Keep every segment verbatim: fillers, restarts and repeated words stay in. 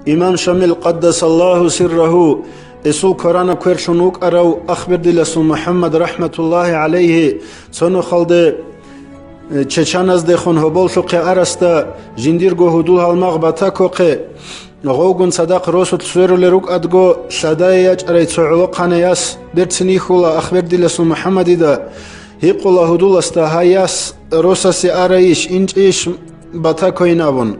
Имам Шамил, къаддасаллагьу сиррагьу, эсул кваранаб кверлъун вукӀарав Ахбердиласул МухӀаммад, рахӀматуллагьи гӀалайгьи, цо нухалде, э, чечаназдехун гьоболлъухъе арасда жиндирго гьудул-гьалмагъ Батакохъе, гъовгун цадахъ росулъ сверулел рукӀадго, лъадае ячӀарай цо гӀолохъанай яс берцин йихьула Ахбердиласул МухӀаммадида, гьикъула гьудуласда: «Гьай яс, росасе арайищ, инчӀейищ Батакойин?» абун.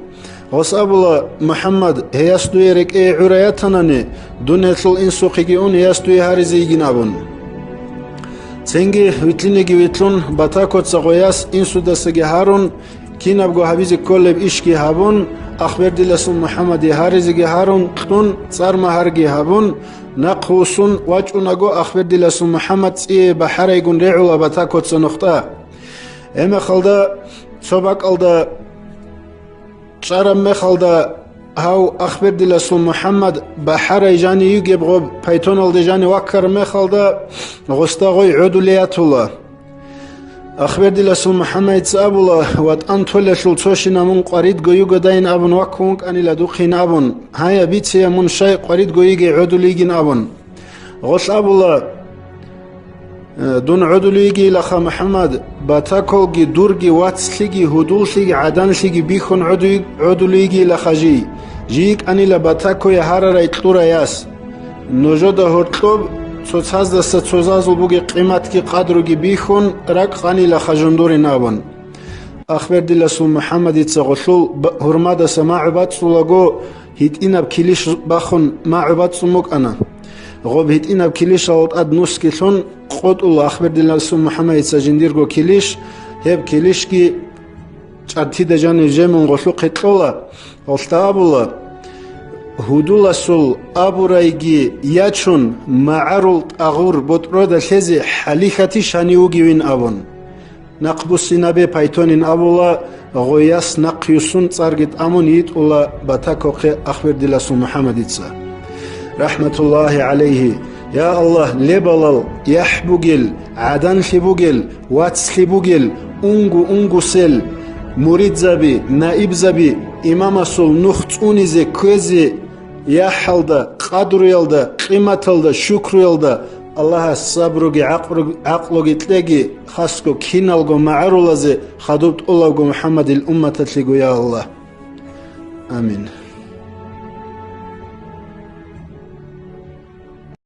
Гъос абула: «МухӀаммад, гьей яс дуе рекӀее гӀурай ятанани, дун гьелъул инсухъеги ун, гьей яс дуе гьаризе йигин», абун. Цинги вилълъинеги вилълъун, Батакоца гъой яс инсудасаги гьарун, кинабго гьабизе кколеб ишги гьабун, Ахбердиласул МухӀаммаде гьаризеги гьарун, кьун, цӀар-магьарги гьабун, нахъ вуссун вачӀунаго, Ахбердиласул МухӀаммад цӀие бахӀарайгун регӀула Батакоца нухда. Гьеб мехалда, цо бакӀалда чӀараб мехалда, гьав Ахбердиласул МухӀаммад бахӀарай жани йигеб гъоб пайтоналде жани ваккараб мехалда, гъосда гъой гӀодулей ятула. Ахбердиласул МухӀаммадица абула: «ВатӀан толелъул цо щинаб мун къваридго йигодайин абун ваккун вукӀанила духъин абун, гьая, бицея мун щай къваридго йигей гӀодулей йигин абун». Гъолъ абула: «Э, дун гӀодулей йигейилаха, МухӀаммад, Батаколги, дурги, вацлъиги, гьудуллъиги, гӀаданлъиги бихьун гӀодуй-, гӀодулей йигейилаха жий. Жий йикӀанила Батакое гьарарай кьурай яс. Нужеда гьоркьоб цоцаздаса цозазул бугеб къиматги къадруги бихьун, ракӀ къанилаха жундурин», абун. Ахбердиласул МухӀаммадица гъолъул б-, гьурмадаса магӀу бацӀцӀулаго, гьитӀинаб килищ бахун магӀу бацӀцӀун букӀана. Гъоб гьитӀинаб килищалал тӀад нусги лъун, къотӀула Ахбердиласул МухӀаммадица жиндирго килищ, гьеб килищги чӀартида жанив жемун гъолъухъе кьола, гъолъда абула: «Гьудуласул абурайги ячун, магӀарул тӀагъур ботӀрода лъезе хӀалихьатищ гьанив вугевин?» абун. «Нахъбуссинабе пайтонин», абула, гъой яс нахъ юссун цӀарги тӀамун йитӀула Батакохъе Ахбердиласул МухӀаммадица, рахӀматуллагьи гӀалайгьи. Я Аллагь, лебалал, яхӀ бугел, гӀаданлъи бугел, вацлъи бугел, унго-унгосел муридзаби, наибзаби, имамасул нух цӀунизе кквезе, яхӀалда, къадруялда, къиматалда, шукруялда Аллагьас сабруги гӀакълу-, гӀакълуги кьеги, хасго киналго магӀарулазе хадуб тӀолабго МухӀаммадил умматалъего, я Аллагь. Амин.